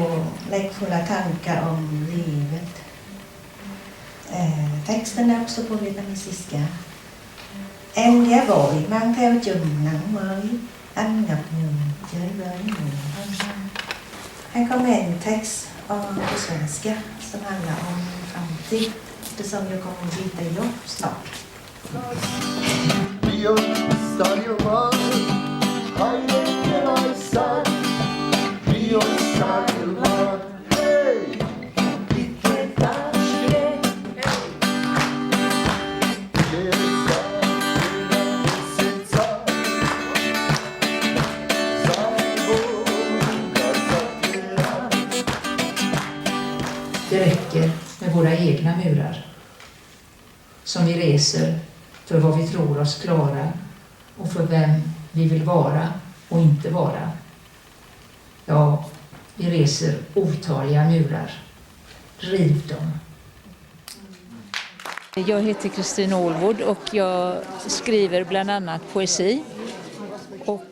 lekfulla tankar om livet. Texten är också på vietnamesiska. Em ghé vội mang theo chùm nắng mới, anh ngập ngừng chới với nụ hôn. Här kommer en text på svenska som handlar om framtid eftersom jag kommer byta jobb snart. Det räcker med våra egna murar som vi reser för vad vi tror oss klara och för vem vi vill vara och inte vara. Ja, vi reser otaliga murar. Riv dem. Jag heter Kristin Ålvård och jag skriver bland annat poesi. Och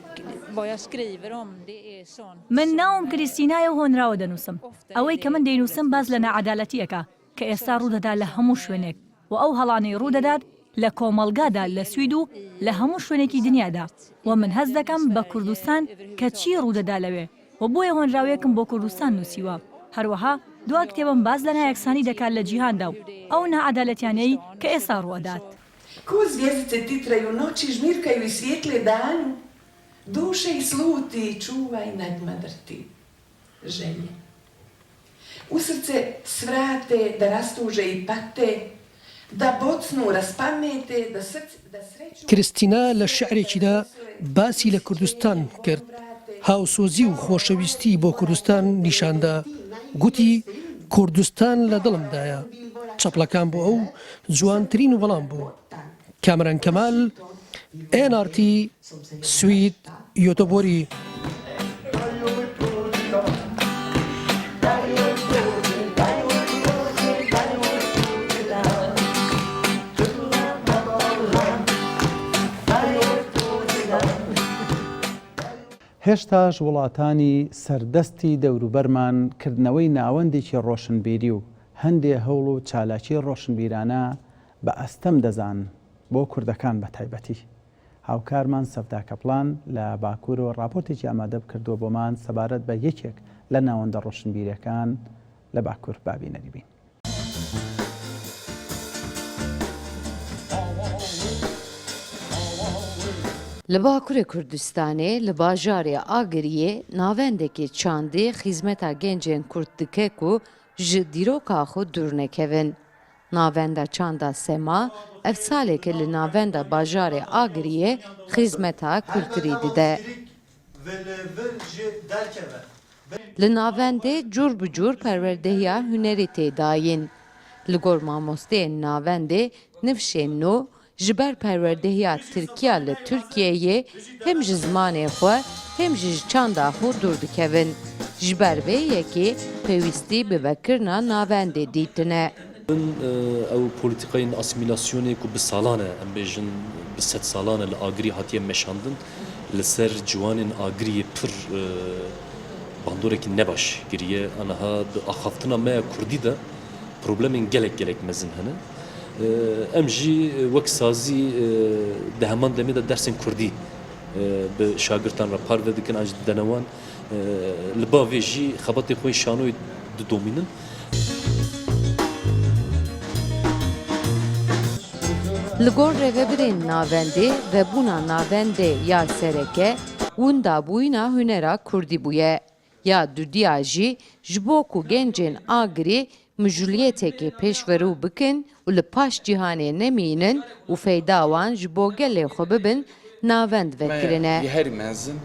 vad jag skriver om det är sånt من ناوم کریستینایە و هۆنراوە دەنووسم. ئەوەی کە من دەینووسم باس لە ناعەدالەتییەکە کە ئێستا ڕوودەدا لە هەموو شوێنێک و ئەو هەڵانەی ڕوودەدات لە کۆمەڵگادا لە سوید و لە هەموو شوێنێکی دنیادا و من هەست دەکەم بە کوردستان کە چی ڕوودەدا لەوێ و بۆیە هۆنراوەیەکم بۆ کوردستان نووسیوە هەروەها دوا کتێبم باس لە نایەکسانی دەکات لە جیهاندا و ئەو ناعەدالەتیانەی کە ئێستا ڕووئەدات. Ko zvjezdice titraju noći, žmirkaju i svijetle danu, Duše i sluti, čuvaj nad njima drti. Želje. U srce svrate da rastuže i pate, da bocnu, raspamete, da srce, da sreću... کریستینا لە شیعرێکیدا باسی لە کوردستان کرد، هاوسۆزی و خۆشەویستی بۆ کوردستان نیشاندا، گوتی، کوردستان لە دڵمدایە. چەپڵەکان بۆ ئەو جوانترین وەڵام بوو. کامەران کەمال، ئێن ئاڕ تی، سوید، یۆتۆبۆری. هێشتاش وڵاتانی سەردەستی دەوروبەرمان کردنەوەی ناوەندێکی ڕۆشنبیری و هەندێ هەوڵ و چالاکی ڕۆشنبیرانە بە ئەستەم دەزانن بۆ کوردەکان بە تایبەتی. هاوکارمان سەفدا کەپڵان لە باکوورەوە ڕاپۆرتێکی ئامادە کردووە بۆمان سەبارەت بە یەکێک لە ناوەندە ڕۆشنبیرییەکان لە باکوور. با بینەری بین. Li Bakurê Kurdistanê li bajarê Agiriyê navendekê çandê xîzmeta gencên Kurd dike ku ji dîroka xwe dûr nekevin. Navenda Çanda Sema ev saleke li navenda bajarê Agiriyê xîzmeta kulturî dide. Li navendê cûr bi cûr perwerdehiya hunerî tê dayîn. Li gor mamosteyên navendê nifşên nû ji ber perwerdehiya tirkiya li Tirkiyeyê him ji zimanê xwe him jî ji çanda xwe dûr dikevin. Ji ber vê yekê pêwîstî bi vekirina navendê dîtine. Min ew polîtîkayên asîmîlasyonê ku bi salan e, em bêjin bi sedsalan e li Agirî hatiye meşandin, li ser ciwanên Agiriyê pir bandorekî nebaş kiriye. Aniha di axaftina me ya kurdî de problemên gelek gelek mezin hene. Em jî wek sazî di heman demê de dersên kurdî bi şagirtan re parve dikin an jî didene wan. Li ba vê jî xebatên xwe yên şanoyê didomînin. Li gor rêvebirên navendê, vebûna navendê ya sereke windabûyîna hunera kurdî bûye. Ya dudiya jî ji bo ku gencên Agirî mijûliyetekê pêşverû bikin û li paş cîhanê nemînin û feyda wan ji bo gelê xwe bibin navend vekirine. Me yê herî mezin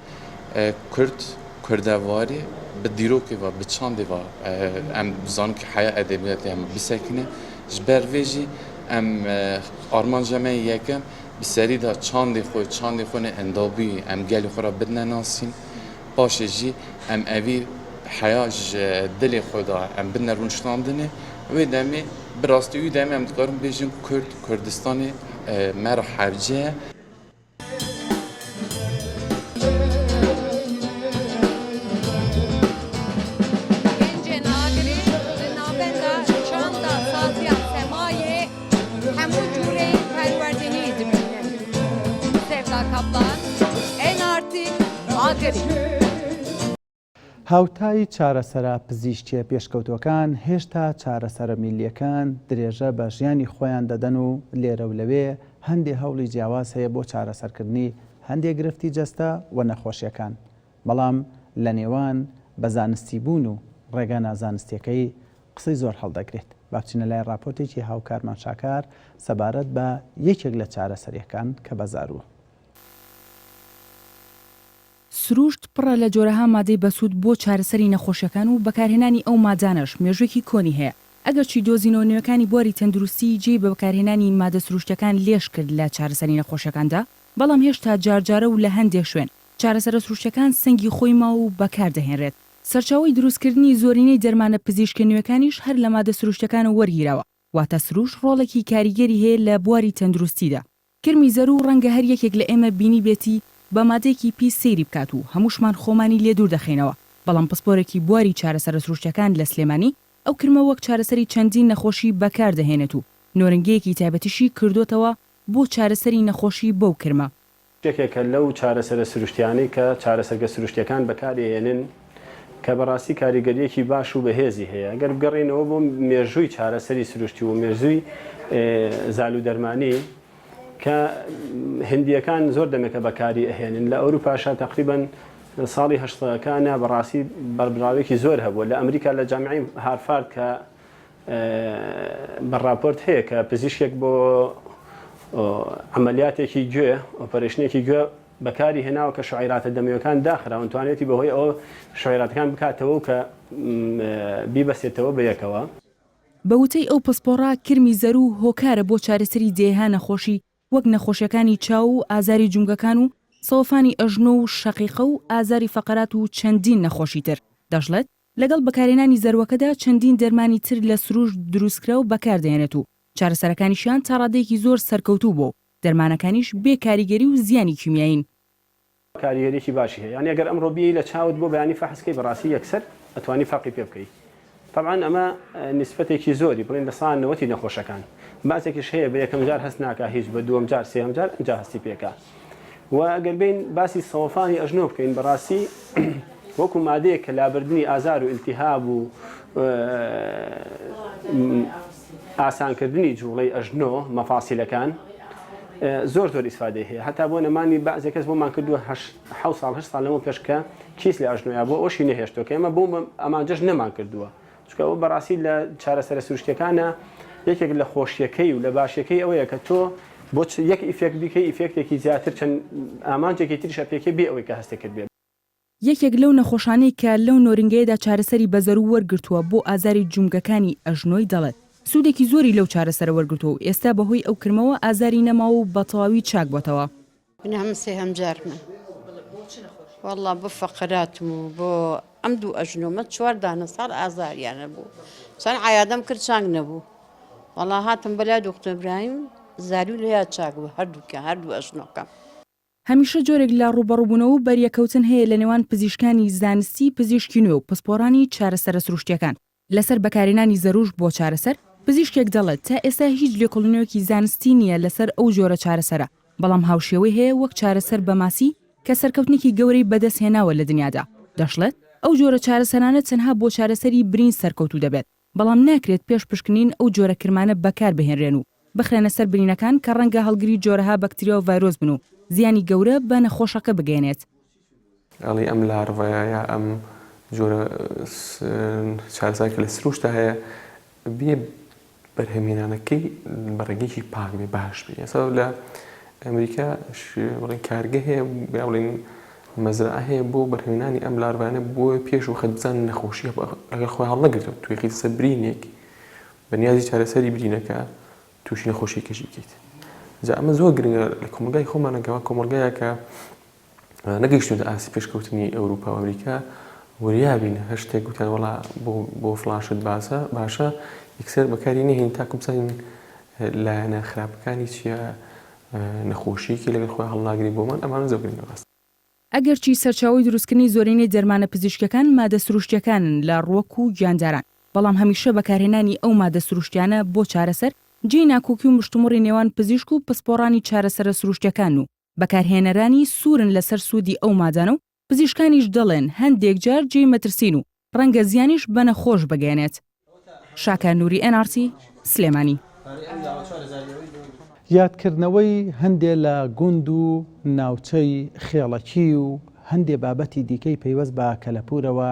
Kurd, kurdewarî bi dîrokê ve, bi çandê ve em dizanin ki heya edebiyatê em bisekine. Ji ber vê jî em armanca me yê yekem bi serî de çandê xwe, çandê xwe ne endabûyî em gelê xwe re bidine nasîn. Paşê jî em evî heya ji dilê xwe de em bidine rûniştandinê. Wê demê bi rastî wî demê em dikarin bêjin Kurd, Kurdistanê me re hewce ye. Gencên Agirî li navenda çanda saziya Semayê hemû cûreyên perwerdehiyê dibînin. Sevda Kaplan, NRT, Agirî. هاوتای چارەسەرە پزیشکییە پێشکەوتووەکان، هێشتا چارەسەرە میللییەکان درێژە بە ژیانی خۆیان دەدەن و لێرە و لەوێ هەندێ هەوڵی جیاواز هەیە بۆ چارەسەرکردنی هەندێ گرفتی جەستە و نەخۆشییەکان، بەڵام لە نێوان بە زانستی بوون و ڕێگا نازانستییەکەی قسەی زۆر هەڵدەگرێت. با بچینە لای ڕاپۆرتێکی هاوکارمان شاکار سەبارەت بە یەکێک لە چارەسەرییەکان کە بە زارووە. سروشت پڕە لە جۆرەها مادەی بەسوود بۆ چارەسەری نەخۆشیەکان و بەکارهێنانی ئەو مادانەش مێژووێکی کۆنی هەیە، ئەگەرچی دۆزینەوە نوێکانی بواری تەندروستی جێی بە بەکارهێنانی مادە سروشتیەکان لێژ کرد لە چارەسەری نەخۆشیەکاندا، بەڵام هێشتا جارجارە و لە هەندێ شوێن چارەسەرە سروشتیەکان سەنگی خۆی ماوە و بەکاردەهێنرێت. سەرچاوەی دروستکردنی زۆرینەی دەرمانە پزیشکە نوێکانیش هەر لە مادە سروشتیەکانەوە وەرگیراوە، واتە سروشت ڕۆڵێکی کاریگەری هەیە لە بواری تەندروستیدا. کرمی زەروو ڕەنگە هەر یەکێک لە ئێمە بینیبێتی بە مادەیەکی پیس سەیری بکات و هەمووشمان خۆمانی لێ دوور دەخەینەوە، بەڵام پسپۆرێکی بواری چارەسەرە سروشتیەکان لە سلێمانی ئەو کرمە وەک چارەسەری چەندین نەخۆشی بەکار دەهێنێت و نۆرنگەیەکی تایبەتیشی کردۆتەوە بۆ چارەسەری نەخۆشی بەو کرمە. یەکێکە لەو چارەسەرە سروشتیانەی کە چارەسەرگە سروشتیەکان بەکاریئەهێنن کە بەڕاستی کاریگەریەکی باش و بەهێزی هەیە گەر بگەڕێینەوە بۆ مێژووی چارەسەری سروشتی و مێژووی زالو دەرمانی کە هندیەکان زۆر دەمێکە بەکاری ئەهێنن لە ئەوروپاشا تقریبا ساڵی هەشتەکانە بەڕاستی بەربڵاوێکی زۆر هەبووە لە ئەمریکا لە جامیعەی هارفارد کە بە ڕاپۆرت هەیە کە پزیشکێک بۆ عەمەلیاتێکی گوێ، ئۆپەرەیشنێکی گوێ بەکاری هێناوە کە شعیراتە دەمەویەکان داخراون، توانیویەتی بەهۆی ئەوە شعیراتەکان بکاتەوە و کە بیبەستێتەوە بە یەکەوە. بە وتەی ئەو پسپۆڕە، کرمی زەروو هۆکارە بۆ چارەسەری دەیەها نەخۆشی وەک نەخۆشیەکانی چاو و ئازاری جومگەکان و سەوەفانی ئەژنۆ و شەقیقە و ئازاری فەقەرات و چەندین نەخۆشی تر، دەشڵێت، لەگەڵ بەکارهێنانی زەروەکەدا چەندین دەرمانی تر لە سروشت دروستکراو بەکاردەهێنێت و چارەسەرەکانیشیان تاڕادەیەکی زۆر سەرکەوتوو بووە و دەرمانەکانیش بێ کاریگەری و زیانی کیمیایین. کاریگەریەکی باشی هەیە یانی ئەگەر ئەمڕۆ بیەی لە چاوت بۆ بەیانی فەحس کەی بەڕاستی یەکسەر ئەتوانی فەرقی پێ بکەی تەبعەن ئەمە نیسبەتێکی زۆری بڵێین لە سا نەوەتی نەخۆشەکان بەعزێکیش هەیە بە یەکەم جار هەست ناکا هیچ بە دووەم جار سێهەم جار ئەنجا هەستی پێکا. و ئەگەر بێین باسی سەوەفانی ئەژنۆ بکەین بەڕاستی وەکو مادەیەک کە لابردنی ئازار و ئیلتیهاب و ئاسانکردنی جوڵەی ئەژنۆ مەفاسیلەکان زۆر زۆر ئیسفادەی هەیە هەتا بۆ نەمانی بەعزێ کەس بۆمان کردووە حەو ساڵ هەشت ساڵ لەمەو پێش کە کیس لە ئەژنۆیا بۆ ئەوشی نەهێشتووە کە ئێمە بۆ ئامانجەش نەمان کردووە چونکە ئەوە بەڕاستی لە چارەسەرە سروشتیەکانە یەکێک لە خۆشیەکەی و لە باشیەکەی ئەوەیە کە تۆ بۆ یەک effect بیکەی effect ێکی زیاتر چەند ئامانجێکی تریش ئەپێکێ بێ ئەوەی کە هەستێکت بێ. یەکێک لەو نەخۆشانەی کە لەو نۆرینگەیەدا چارەسەری بە زەروو وەرگرتووە بۆ ئازاری جومگەکانی ئەژنۆی دەڵێت، سوودێکی زۆری لەو چارەسەرە وەرگرتووە و ئێستا بەهۆی ئەو کرمەوە ئازاری نەماوە و بەتەواوی چاک بۆتەوە. من هەم سێهەم جارمە وەڵا بۆ فەقەراتم و بۆ ئەم دوو ئەژنۆمە چوار دانە ساڵ ئازاریان هەبوو چەند عیادەم کرد چاک نەبوو وەڵا هاتم بەلای دکتۆر برایم زاری و لەیا چاک بوو هەردووکیان هەردوو ئەژنۆکەم. هەمیشە جۆرێک لە ڕووبەڕووبوونەوە و بەریەکەوتن هەیە لە نێوان پزیشکانی زانستی پزیشکی نوێ و پسپۆڕانی چارەسەرە سروشتییەکان لەسەر بەکارهێنانی زەرووش بۆ چارەسەر، پزیشکێک دەڵێت تا ئێستا هیچ لێکۆڵینەوەکی زانستی نییە لەسەر ئەو جۆرە چارەسەرە، بەڵام هاوشێوەی هەیە وەک چارەسەر بە ماسی کە سەرکەوتنێکی گەورەی بەدەستهێناوە لە دنیادا، دەشڵێت ئەو جۆرە چارەسەرانە تەنها بۆ چارەسەری برین سەرکەوتوو دەبێت، بەڵام ناکرێت پێش پشکنین ئەو جۆرە کرمانە بەکاربهێنرێن و بخرێنە سەر برینەکان کە ڕەنگە هەڵگری جۆرەها بەکتریا و ڤایرۆس بن و زیانی گەورە بە نەخۆشەکە بگەیەنێت. ئەڵی ئەم لارڤەیە یا ئەم جۆرە چارەسەرە کە لە سروشتا هەیە بێ بەرهەمهێنانەکەی بە ڕێگەیەکی پاک بێ باش بێ ئێستا لە ئەمریکا بڵێن کارگە هەیە یا بڵێن مەزرعە هەیە بۆ بەرهەمهێنانی ئەم لارڤانە بۆ پێش وەخت بزانن نەخۆشی لەگەڵ خۆی هەڵنەگرتووە توێخیتە سەر برینێک بە نیازی چارەسەری برینەکە تووشی نەخۆشیەکەشی بکەیت جا ئەمە زۆر گرنگە لە کۆمەڵگای خۆمانە کەوا کۆمەڵگایەکە نەگەیشتوونەتە ئاستی پێشکەوتنی ئەوروپا و ئەمریکا وریا بین هەر شتێک گوتیان وەڵا بۆ بۆ فڵان شت باسە باشە یەکسەر بەکاری نەهێنین تاکو بزانین لایەنە خراپەکانی چییە نەخۆشیەکی لەگەڵ خۆی هەڵناگری بۆمان ئەمانە زۆر گرنگە ڕاست. ئەگەرچی سەرچاوەی دروستکردنی زۆرینەی دەرمانە پزیشکیەکان مادە سروشتیەکانن لە ڕوەک و گیانداران، بەڵام هەمیشە بەکارهێنانی ئەو مادە سروشتیانە بۆ چارەسەر جێی ناکۆکی و مشتومڕی نێوان پزیشک و پسپۆڕانی چارەسەرە سروشتیەکانن و بەکارهێنەرانی سوورن لەسەر سوودی ئەو مادانە و پزیشکانیش دەڵێن هەندێک جار جێی مەترسین و ڕەنگە زیانیش بە نەخۆش بگەیەنێت. شاکار نوری ئێن ئاڕ تی، سلێمانی. یادکردنەوەی هەندێ لە گوند و ناوچەی خێڵەکی و هەندێ بابەتی دیکەی پەیوەست بە کەلەپوورەوە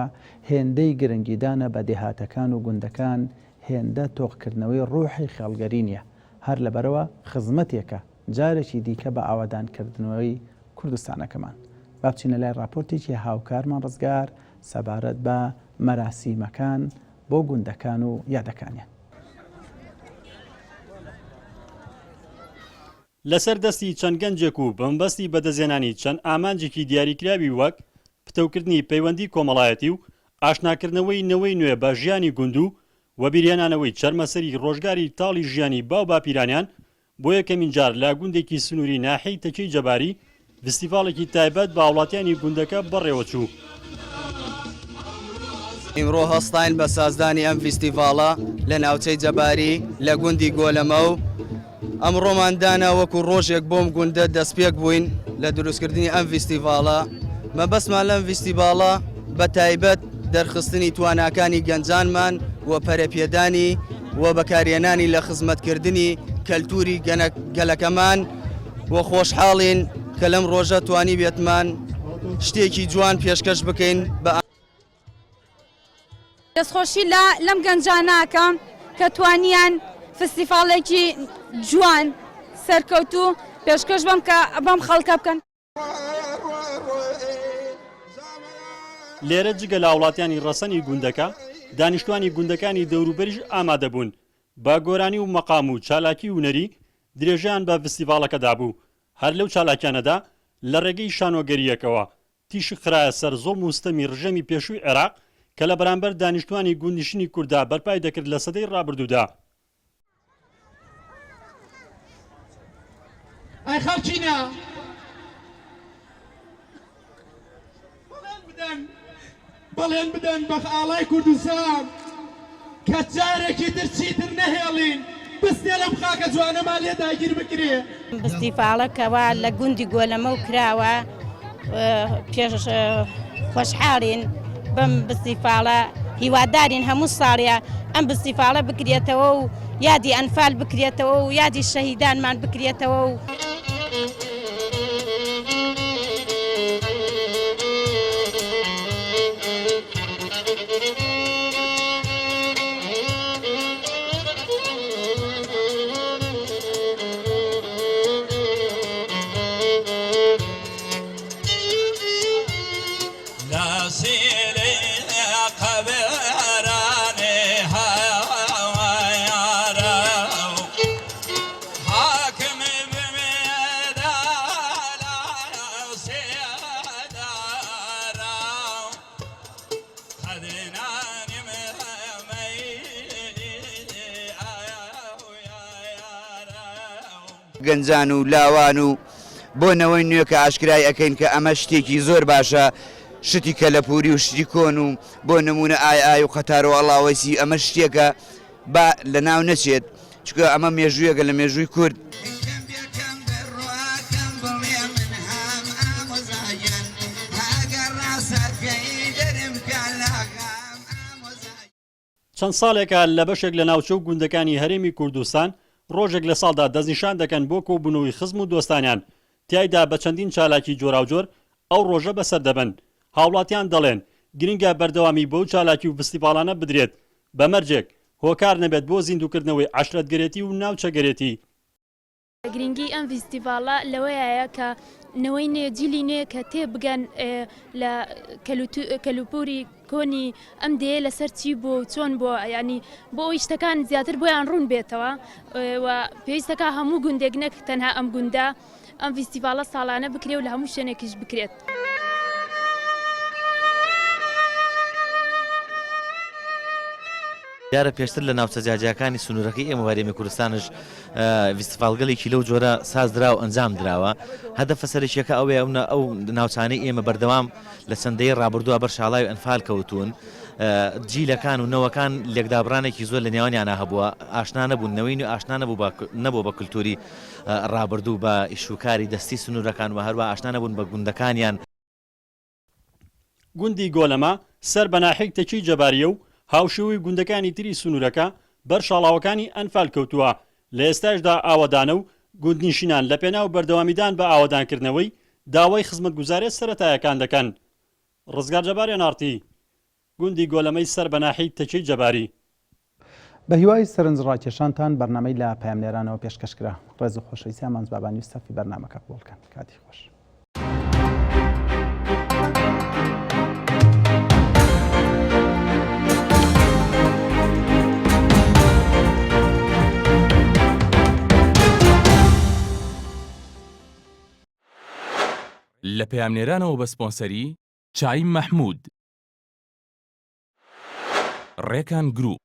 هێندەی گرنگیدانە بە دێهاتەکان و گوندەکان هێندە تۆخکردنەوەی ڕوحی خێڵگەری نیە هەر لەبەرئەوە خزمەتێکە جارێکی دیکە بە ئاوەدانکردنەوەی کوردستانەکەمان. با بچینە لای ڕاپۆرتێکی هاوکارمان ڕزگار سەبارەت بە مەراسیمەکان بۆ گوندەکان و یادەکانیان. لەسەر دەستی چەند گەنجێک و بەمەبەستی بەدەستهێنانی چەند ئامانجێکی دیاریکراوی وەک پتەوکردنی پەیوەندی کۆمەڵایەتی و ئاشناکردنەوەی نەوەی نوێ بە ژیانی گوند و وەبیرهێنانەوەی چەرمەسەری ڕۆژگاری تاڵی ژیانی باوباپیرانیان بۆ یەکەمین جار لە گوندێکی سنووری ناحیەی تەکیەی جەباری، ڤستیڤاڵێکی تایبەت بە هاوڵاتیانی گوندەکە بەڕێوەچوو. ئیمڕۆ هەستاین بە سازدانی ئەم ڤیستیڤاڵە لە ناوچەی جەباری لە گوندی گۆلەمە و ئەمڕۆمان دانا وەکو ڕۆژێک بۆم گوندە دەستپێک بووین لە دروستکردنی ئەم ڤیستیڤاڵە مەبەستمان لەم ڤیستیڤاڵە بە تایبەت دەرخستنی تواناکانی گەنجانمان و پەرەپێدانی و بەکارهێنانی لە خزمەتکردنی کەلتوری گەلەکەمان و خۆشحاڵین کە لەم ڕۆژە توانیبێتمان شتێکی جوان پێشکەش بکەین بە. دەستخۆشی لە لەم گەنجانە ئەکەم کە توانیان فستیفاڵێکی جوان سەرکەوتوو پێشکەش بەم کە بەم خەڵکە بکەن. لێرە جگە لە هاوڵاتیانی ڕەسەنی گوندەکە، دانیشتوانی گوندەکانی دەوروبەریش ئامادەبوون، بە گۆرانی و مەقام و چالاکی هونەری درێژەیان بە ڤستیڤاڵەکە دابوو، هەر لەو چالاکیانەدا لە ڕێگەی شانۆگەرییەکەوە تیشک خرایە سەر زوڵم و ستەمی ڕژێمی پێشووی عێراق کە لە بەرامبەر دانیشتوانی گوندنشینی کورددا بەرپای دەکرد لە سەدەی ڕابردوودا. ئەی خەڵکینە بەڵێن بدەن بەڵێن بدەن بە ئاڵای کوردستان کە جارێکی تر چیتر نەهێڵین. بستێ لەم خاکە جوانەمان لێ داگیر بکرێ. فستیڤاڵە کەوا لە گوندی گۆلەمە و کراوە پێش خۆشحاڵین بەم فستیڤاڵە هیوادارین هەموو ساڵە ئەم فستیڤاڵە بکرێتەوە و یادی ئەنفال بکرێتەوە و یادی شەهیدانمان بکرێتەوە و. گەنجان و لاوان و بۆ نەوەی نوێ کە ئاشکرای ئەکەین کە ئەمە شتێکی زۆر باشە شتی کەلەپوری و شتی کۆن و بۆ نمونە ئای ئای و قەتار و ئەڵاوەیسی ئەمە شتێکە با لەناو نەچێت چونکە ئەمە مێژوویەکە لە مێژووی کورد. چەند ساڵێکە لە بەشێک لە ناوچە و گوندەکانی هەرێمی کوردستان ڕۆژێک لە ساڵدا دەستنیشان دەکەن بۆ کۆبوونەوەی خزم و دۆستانیان، تیایدا بە چەندین چالاکی جۆراوجۆر ئەو ڕۆژە بەسەر دەبەن. هاوڵاتیان دەڵێن، گرنگە بەردەوامی بەو چالاکی و ڤستیڤاڵانە بدرێت، بە مەرجێک هۆکار نەبێت بۆ زیندووکردنەوەی عەشرەتگەرێتی و ناوچەگەرێتی. گرنگی ئەم ڤیستیڤاڵە لەوەیایە کە نەوەی نوێ جیلی نوێ کە تێبگەن لە کەلوپوری کۆنی ئەم دێیە لەسەر چی بووە و چۆن بووە یانی بۆ ئەوەی شتەکان زیاتر بۆیان ڕوون بێتەوە و پێویستەکە هەموو گوندێک نەک تەنها ئەم گوندە ئەم ڤیستیڤاڵە ساڵانە بکرێ و لە هەموو شوێنێکیش بکرێت. دیارە پێشتر لە ناوچە جیاجیاکانی سنوورەکەی ئێمە و هەرێمی کوردستانش ڤیستیڤاڵگەلێکی لەو جۆرە سازدرا و ئەنجام دراوە. هەدەفە سەرەکییەکە ئەوەیە ئەو ناوچانەی ئێمە بەردەوام لە چەند دەیەی ڕابردووە بەر شاڵاوی ئەنفال کەوتوون، جیلەکان و نەوەکان لێکدابڕانێکی زۆر لە نێوانیانا هەبووە، ئاشنا نەبوون، نەوەی نوێ ئاشنا نەبوو بە نەبووە بە کولتووری ڕابردوو، بە ئیشوکاری دەستی سنوورەکان و هەروەها ئاشنا نەبوون بە گوندەکانیان. گوندی گۆلەمە سەر بە ناحیەی تەکیەی جەبارییە و هاوشێوەی گوندەکانی تری سنوورەکە بەر شاڵاوەکانی ئەنفال کەوتووە، لە ئێستاشدا ئاوەدانە و گوندنشینان لەپێناو بەردەوامیدان بە ئاوەدانکردنەوەی داوای خزمەتگوزارییە سەرەتایەکان دەکەن. ڕزگار جەبار ئێن ئاڕ تی، گوندی گۆلەمەی سەر بە ناحیەی تەکیەی جەباری. بە هیوای سەرنج ڕاکێشانتان بەرنامەی لە پەیامنێرانەوە پێشکەش کرا. ڕێز و خۆشەویستی ئامانج بابانی و ستافی بەرنامەکە قبوڵ کەن. کاتی خۆش. لە پەیامنێرانەوە بە سپۆنسەری، چای مەحمود. ڕێکان گروپ.